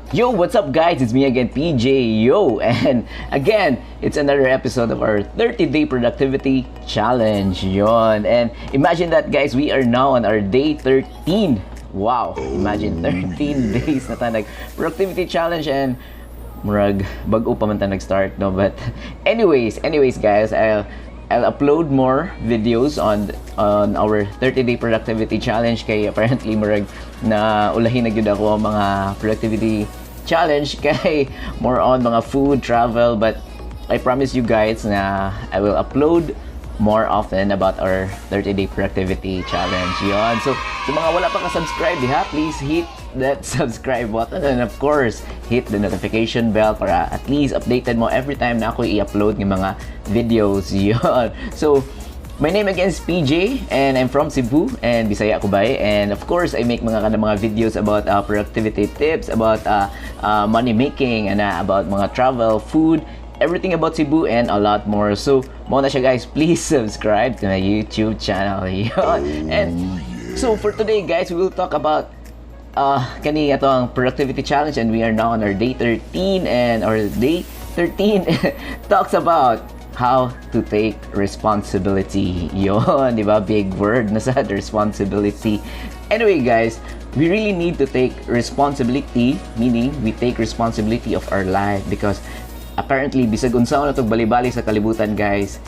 Yo, what's up, guys? It's me again, PJ Yo. And again, it's another episode of our 30-day productivity challenge. Yon. And imagine that, guys, we are now on our day 13. Wow, imagine 13 days na ta nag productivity challenge and murag bag-o pa man ta nag-start, no? But anyways, guys, I'll upload more videos on our 30-day productivity challenge kay apparently murag na ulahin na gyud ako ang mga productivity challenge kay more on mga food, travel, but I promise you guys na I will upload more often about our 30-day productivity challenge. Yon. So, sa mga wala pa ka-subscribe, ha, please hit that subscribe button and, of course, hit the notification bell para at least updated mo every time na ako i-upload ng mga videos. Yon. So, my name again is PJ and I'm from Cebu and Bisaya ko bai, and of course I make mga kanang mga videos about productivity tips, about money making and about mga travel, food, everything about Cebu and a lot more. So, mao na siya, guys, please subscribe to my YouTube channel. Yun. And so for today, guys, we will talk about kani ato ang productivity challenge and we are now on our day 13, and our day 13 talks about how to take responsibility. Yon, di ba? Big word na sa responsibility. Anyway, guys, we really need to take responsibility, meaning we take responsibility of our life because apparently bisag unsa na tog bali-bali sa kalibutan, guys,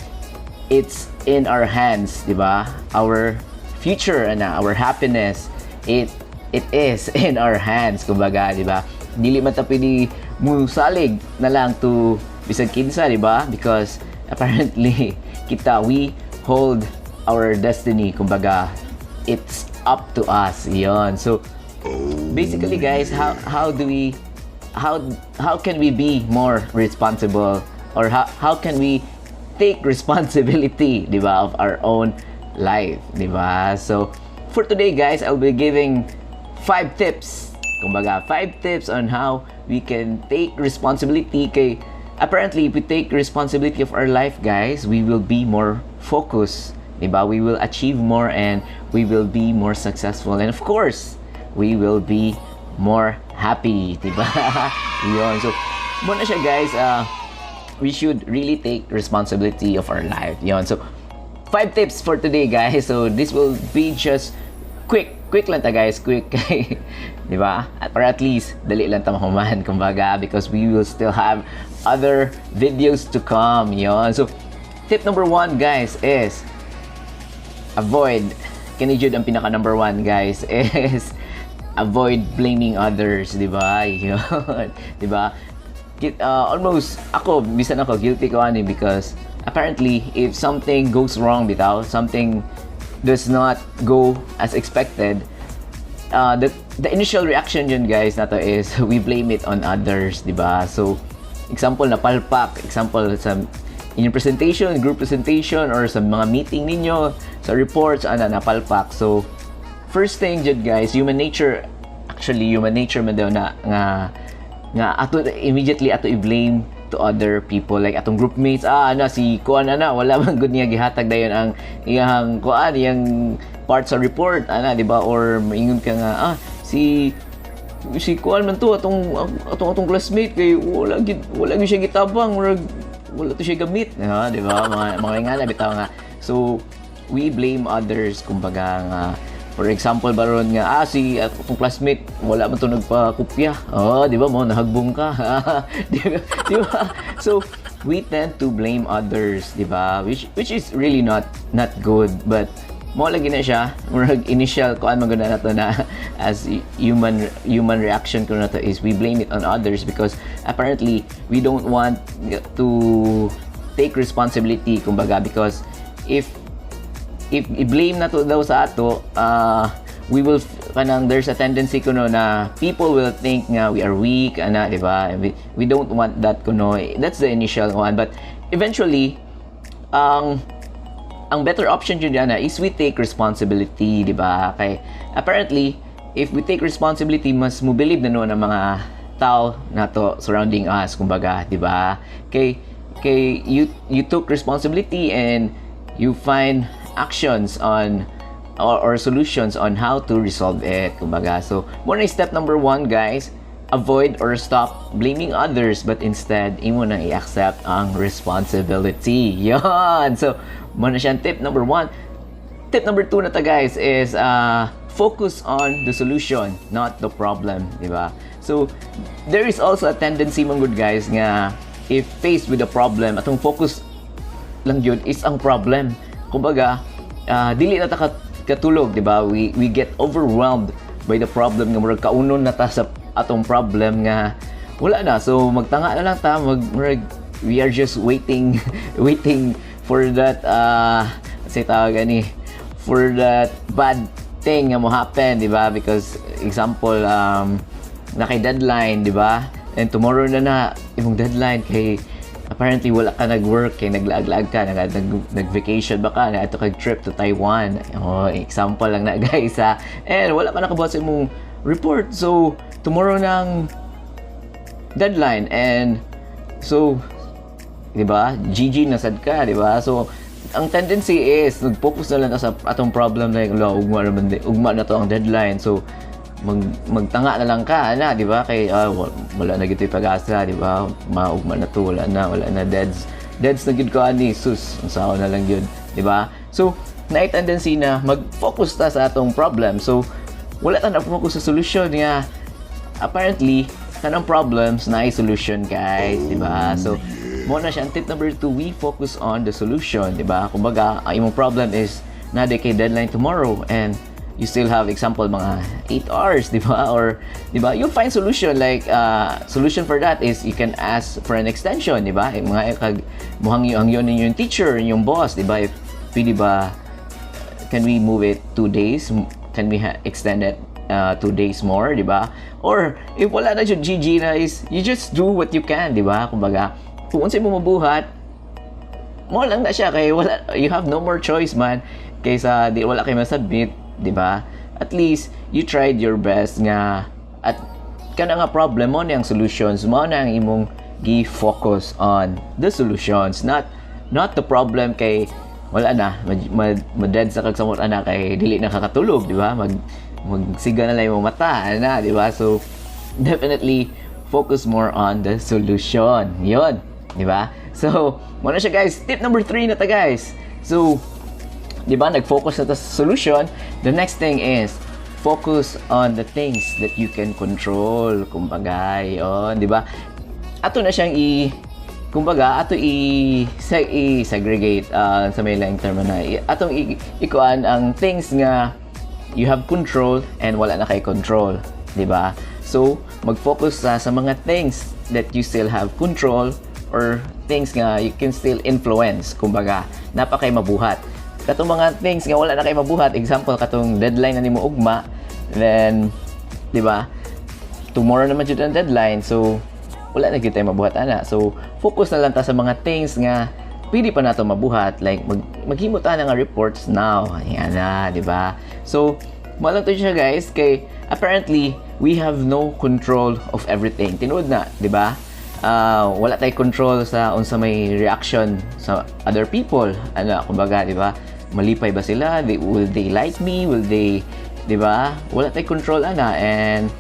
it's in our hands, di ba? Our future and our happiness, it is in our hands, kumbaga, di ba? Dili man ta pwede musalig na lang to bisag kinsa, di ba? Because apparently kita, we hold our destiny, kumbaga, it's up to us. Yon. So basically, guys, how do we how can we be more responsible or how can we take responsibility, di ba, of our own life, di ba? So, for today, guys, I'll be giving five tips. Kumbaga, five tips on how we can take responsibility kay apparently if we take responsibility of our life, guys, we will be more focused, di ba? We will achieve more and we will be more successful. And of course, we will be more happy, di ba? Yun. So, mao na siya, guys. We should really take responsibility of our life. Yon. So, five tips for today, guys. So, this will be just quick. Quick lang ta, guys. Quick. Di ba? Or at least, dali lang ta mahuman, kumbaga, because we will still have other videos to come. Yon. So, tip number one, guys, is avoid. Kini jud ang pinaka number one, guys, is avoid blaming others, di ba? Yun. Di ba? Almost ako, bisan ako, guilty ko ani because apparently if something goes wrong bitaw, something does not go as expected, the initial reaction yun, guys, nato is we blame it on others, di ba? So example, napalpak, example sa inyong presentation, group presentation or sa mga meeting ninyo, sa reports ana, napalpak. So first thing jud, guys, human nature, actually human nature man daw na nga ato immediately ato i-blame to other people, like atong group mates, "Ah, ana si kuan ana, wala man gud niya gihatag dayon ang iyang kuan, iyang part sa report," ana, di ba? Or maingon ka nga, "Ah, si kuan man to, atong classmate, kay wala gid siya gitabang, murag wala to siya gamit," ha, di ba? Mga ingana bitaw nga. So we blame others, kumbaga nga. For example, baron nga, "Ah, si atong classmate, wala man to nagpakopya." Oh, di ba mo, nahagbong ka. Di ba? Di ba? So, we tend to blame others, di ba? Which is really not good. But, mao lagi na siya, murag initial kuan man gud na nato na as human reaction ko na to is we blame it on others because apparently we don't want to take responsibility, kumbaga, because if i-blame na to daw sa ato, we will kanang there's a tendency kuno na people will think nga we are weak ana, di ba? We don't want that kuno. That's the initial one, but eventually ang better option jud ana is we take responsibility, di ba? Kay apparently if we take responsibility, mas mobilib na nuon ang mga tao nato surrounding us, kumbaga, di ba? Kay you took responsibility and you find actions on or solutions on how to resolve it, kumbaga. So mao na step number one, guys. Avoid or stop blaming others, but instead imo nang i-accept ang responsibility. Yon. So, mao na siyang tip number one. Tip number two na ta, guys, is focus on the solution, not the problem, di ba? So, there is also a tendency man gud, guys, nga if faced with a problem, atong focus lang yun is ang problem. Kumbaga, dili na ta katulog, di ba? We get overwhelmed by the problem nga murag kaunon na ta sa atong problem nga wala na. So magtanga na lang ta, murag we are just waiting waiting for that say tawag ani, for that bad thing nga mo happen, di ba? Because example, naa kay deadline, di ba? And tomorrow na na imong deadline kay apparently wala ka nag-work kay naglaag-laag ka, nag-vacation ba ka, naadto kag trip to Taiwan. Oh, example lang na, guys, ha. And wala ka nakabuhat sa imong report. So, tomorrow nang deadline and so, 'di ba? GG na sad ka, 'di ba? So, ang tendency is nag-focus na lang ta sa atong problem, like, "Ala, ugma naman ugma na to ang deadline." So, magtanga na lang ka ana, di ba? Kay wala na gyud pag-asa, di ba? Maugma na to, wala na, wala na, deads deads na gyud ko ani, sus, unsaon na lang gyud, di ba? So, naay tendency na mag-focus ta sa atong problem. So, wala ta na focus sa solution nga apparently kanang problems naay solution, guys, di ba? So, mao na siya ang tip number two, we focus on the solution, di ba? Kumbaga, ang imong problem is naa kay deadline tomorrow and you still have, example, mga 8 hours, di ba? Or, di ba? You find solution, like solution for that is you can ask for an extension, di ba? Eh, mga kag muhangyo hangyo ninyo yung teacher, yung boss, di ba? If pwede ba, can we move it 2 days? Can we extend it 2 days more, di ba? Or if wala na jud, GG na is you just do what you can, di ba? Kumbaga, kung unsay mo mabuhat, mao lang na siya kay wala, you have no more choice man kaysa di wala kay masubmit, di ba? At least you tried your best nga at kana nga problem mao niyang solutions, mao na ang imong gi-focus on the solutions, not the problem, kay wala na, ma-dead sa kag samot ana kay dili na kakatulog, di ba? Magsiga na lang imong mata ana, di ba? So definitely focus more on the solution yon, di ba? So mao na siya, guys. Tip number 3 na ta, guys. So di ba, nag-focus na ta sa solution. The next thing is focus on the things that you can control. Kumbaga, yon, di ba? Ato na siyang i kumbaga ato i i segregate sa may laing term na atong ikuan ang things nga you have control and wala na kay control, di ba? So, mag-focus sa mga things that you still have control or things nga you can still influence, kumbaga, naa pa kay mabuhat. Katong mga things nga wala na kay mabuhat, example, katong deadline na nimo ugma, then, di ba? Tomorrow naman jud ang deadline, so wala na gyud tay mabuhat ana. So, focus na lang ta sa mga things nga pwede pa nato mabuhat, like maghimo ta na nga reports now. Ayan na, di ba? So, mao lang to siya, guys, kay apparently we have no control of everything. Tinuod na, di ba? Wala tay control sa unsa may reaction sa other people. Ano, kumbaga, di ba? Malipay ba sila? Will they like me? Will they, di ba? Wala tay control ana, and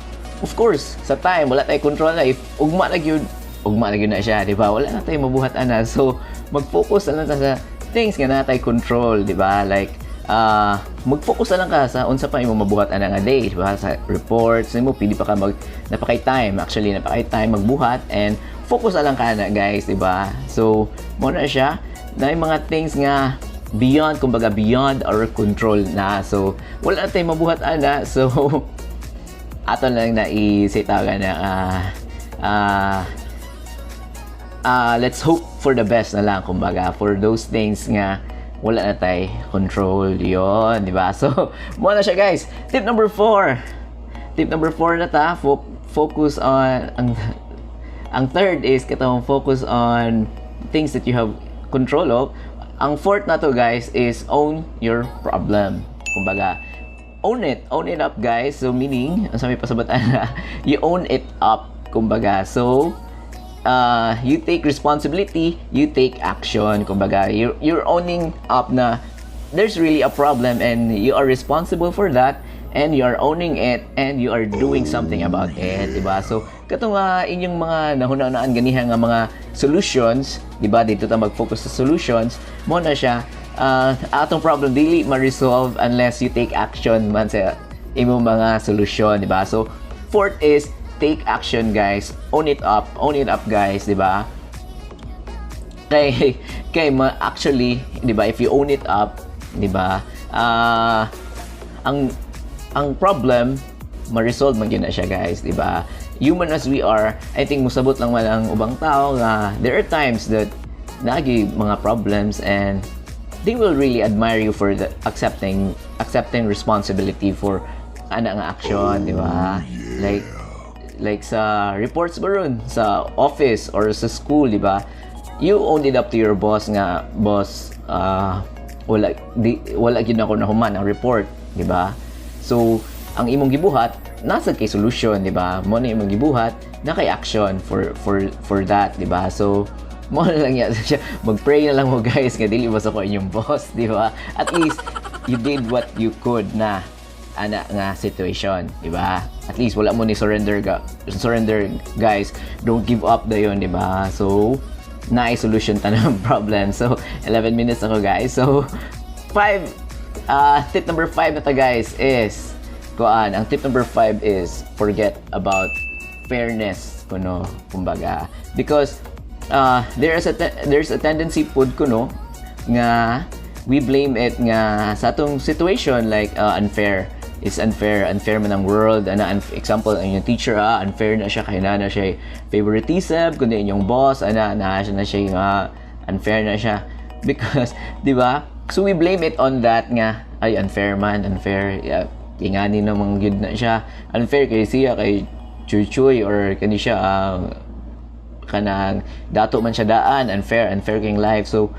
of course, sa time wala tay control na if ugma na gyud, ugma na gyud na siya, di ba? Wala na tay mabuhat ana. So, mag-focus na lang ta sa things nga naa tay control, di ba? Like mag-focus na lang ka sa unsa pa imo mabuhat ana nga day, di ba? Sa reports nimo, pwede pa ka mag naa pa kay time, actually naa pa kay time magbuhat and focus na lang ka na, guys, di ba? So, mao na siya na yung mga things nga beyond, kumbaga, beyond our control na. So, wala na tay mabuhat ana. So, ato lang na i-say na let's hope for the best na lang, kumbaga, for those things nga wala na tay control yon, di ba? So mao na siya, guys. Tip number 4, tip number 4 na ta, focus on ang third is katong focus on things that you have control of. Ang fourth na to, guys, is own your problem. Kumbaga, own it, own it up, guys. So meaning, ang sabi pasabot ana, you own it up, kumbaga. So you take responsibility, you take action. Kumbaga, you're owning up na there's really a problem and you are responsible for that and you are owning it and you are doing something about it, diba? So, Katong inyong mga nahuna-hunaan ganiha nga mga solutions, di ba? Dito ta mag-focus sa solutions, mao na siya, atong problem dili ma-resolve unless you take action man sa imong mga solusyon, di ba? So, fourth is take action, guys. Own it up. Own it up, guys, di ba? Kay ma actually, 'di ba, if you own it up, 'di ba? Ang problem ma-resolve man gyud na siya, guys, 'di ba? Human as we are, I think musabot lang man ang ubang tao nga there are times that naay mga problems and they will really admire you for the accepting responsibility for ana nga action, di ba? Like sa reports ba ron, sa office or sa school, di ba? You owned it up to your boss nga, "Boss, wala gyud ako nahuman ang report," di ba? So, ang imong gibuhat, naa kay solution, di ba? Mao na imong gibuhat, naa kay action for that, di ba? So, mao na lang yan siya. Mag-pray na lang mo, guys, nga dili ba sa ko inyong boss, di ba? At least, you did what you could na ana nga situation, di ba? At least wala mo ni surrender ga surrender, guys. Don't give up dayon, di ba? So, naay solution tanang problem. So, 11 minutes ako, guys. So, five tip number 5 na ta, guys, is kuan, ang tip number 5 is forget about fairness kuno, kumbaga. Because there's a tendency pud kuno nga we blame it nga sa atong situation, like unfair, it's unfair, unfair man ang world ana. Example, ang inyong teacher, unfair na siya kay na siya favoritism, kundi inyong boss ana na siya nga unfair na siya because, di ba? So we blame it on that nga, "Ay, unfair man, unfair, yeah, ingani namang gyud na siya, unfair kay siya kay chuy chuy or kani siya, kanang dato man siya daan, unfair, unfair king life." So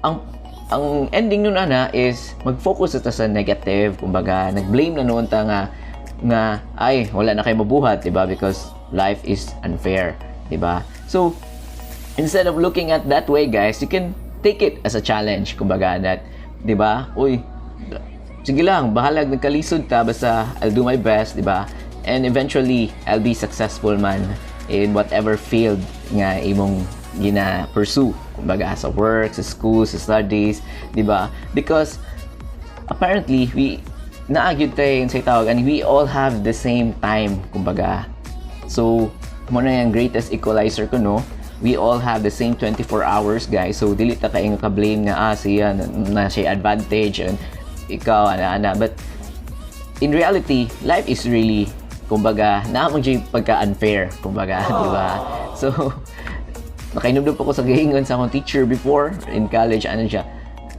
ang ending nun ana is mag-focus ta sa negative, kumbaga nag-blame na nuon ta nga ay, wala na kay mabuhat, di ba? Because life is unfair, di ba? So instead of looking at that way, guys, you can take it as a challenge, kumbaga, that, di ba, "Uy, sige lang, bahalag nagkalisod ta, basta I'll do my best, di ba? And eventually I'll be successful man," in whatever field nga imong gina pursue, kumbaga sa work, sa school, sa studies, di ba? Because apparently we naa gyud tay sa tawag and we all have the same time, kumbaga. So mao na yung greatest equalizer ko, no? We all have the same 24 hours, guys. So dili ta kay ka blame nga siya na siya advantage and ikaw ana ana. But in reality, life is really, kumbaga, naa man gyud pagka unfair, kumbaga, di ba? So nakainumdum pa ko sa giingon sa akong teacher before in college, ano siya,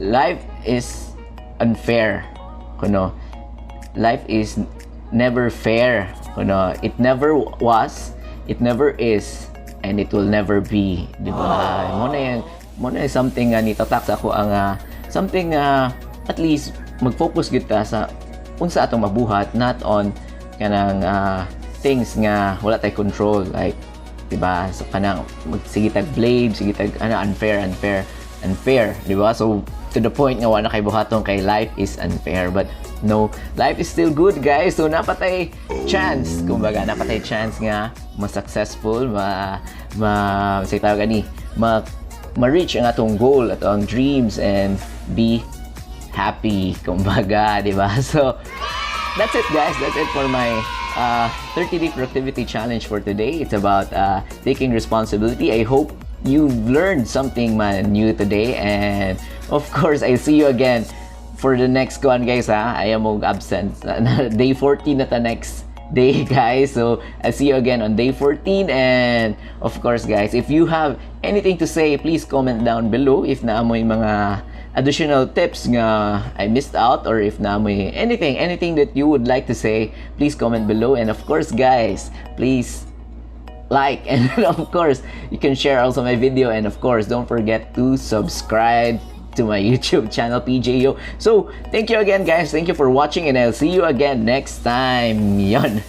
"Life is unfair," kuno. "Life is never fair," kuno. "It never was, it never is, and it will never be," di ba? Mao na yung something nga nitatak sa ako ang something at least mag-focus gyud ta sa unsa atong mabuhat, not on kanang things nga wala tay control, like, di ba? So kanang magsige tag blame, sige tag ano, unfair, unfair, unfair, di ba? So to the point nga wala kay buhaton kay life is unfair. But no, life is still good, guys. So naa pa tay chance, kumbaga, naa pa tay chance nga mas successful, ma say tawag ani, ma ma-reach ang atong goal at ang dreams and be happy, kumbaga, di ba? So that's it, guys. That's it for my 30-day productivity challenge for today. It's about taking responsibility. I hope you've learned something man new today. And of course, I see you again for the next one, guys, ha. I am absent. Day 14 na ta next day, guys. So, I'll see you again on day 14. And of course, guys, if you have anything to say, please comment down below if naa moy mga additional tips nga I missed out or if naa moy anything that you would like to say, please comment below. And of course, guys, please like and of course, you can share also my video, and of course, don't forget to subscribe to my YouTube channel, PJO. So, thank you again, guys. Thank you for watching and I'll see you again next time. Yon.